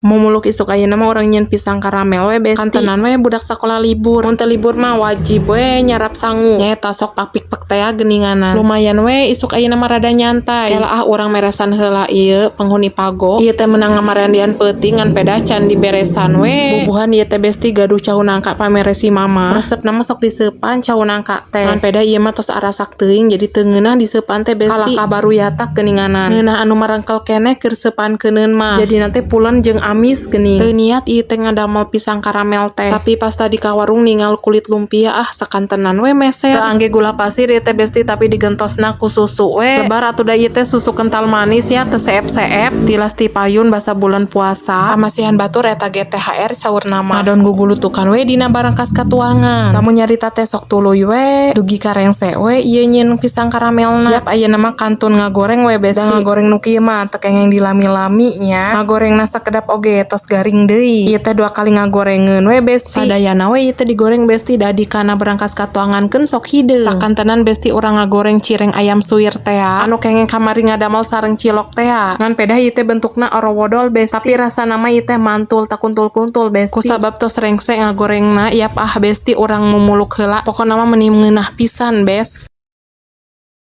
Mumuluk isuk ayeuna mah urang nyieun pisang karamel we, Besti. Kantenan we budak sakola libur. Mun teu libur mah wajib we nyarap sangu. Nyaeta sok papikpek tea geuninganan. Lumayan we isuk ayeuna mah rada nyantai. Kela ah, urang meresan heula ieu penghuni pago. Ieu teh meunang ngamarandian peuting, ngan peda can diberesan we. Bubuhan ieu teh, Besti, gaduh cau nangka pameresi mama. Resepna mah sok diseupan cau nangka teh. Ngan peda ieu mah tos arasak teuing, jadi teu ngeunah diseupan teh, Besti. Kalakah baruyatak geuninganan. Ngeunah anu marengkel keneh keur seupan keuneun mah. Jadi nanti pulen jeung amis geuning. Teu niat ieu teh ngadamel pisang karamel teh. Tapi pas tadi ka warung ningal kulit lumpia, ah, sakantenan we meser. Teu angge gula pasir ieu teh, Besti, tapi digentosna ku susu we. Lebar atuh da ieu teh susu kental manis ya, teu seep-seep. Tilas ti payun basa bulan puasa. Pamasihan batur eta ge THR saurna mah. Ngadon gugulutukan we dina barangkas katuangan. Lamun nyarita teh sok tuluy we dugi ka rengse we ieu nyieun pisang karamelna. Yap, ayeuna mah kantun ngagoreng we, Besti. Da ngagoreng nu kieu mah teu kengeng dilami-lami nya. Ngagorengna sakedap oge tos garing deui. Ieu teh dua kali ngagorengeun we, Besti. Sadayana we ieu teh digoreng, Besti, da di kana berangkas katuangankeun sok hideung. Sakantenan, Besti, urang ngagoreng cireng ayam suwir teh anu kengeng kamari ngadamel sareng cilok teh. Ngan pedah ieu teh bentukna orowodol, Besti. Tapi rasana mah ieu teh mantul takuntul-kuntul, Besti. Kusabab tos rengse ngagorengna, yap ah, Besti, urang mumuluk heula. Pokona mah meuni ngeunah pisan, Bes.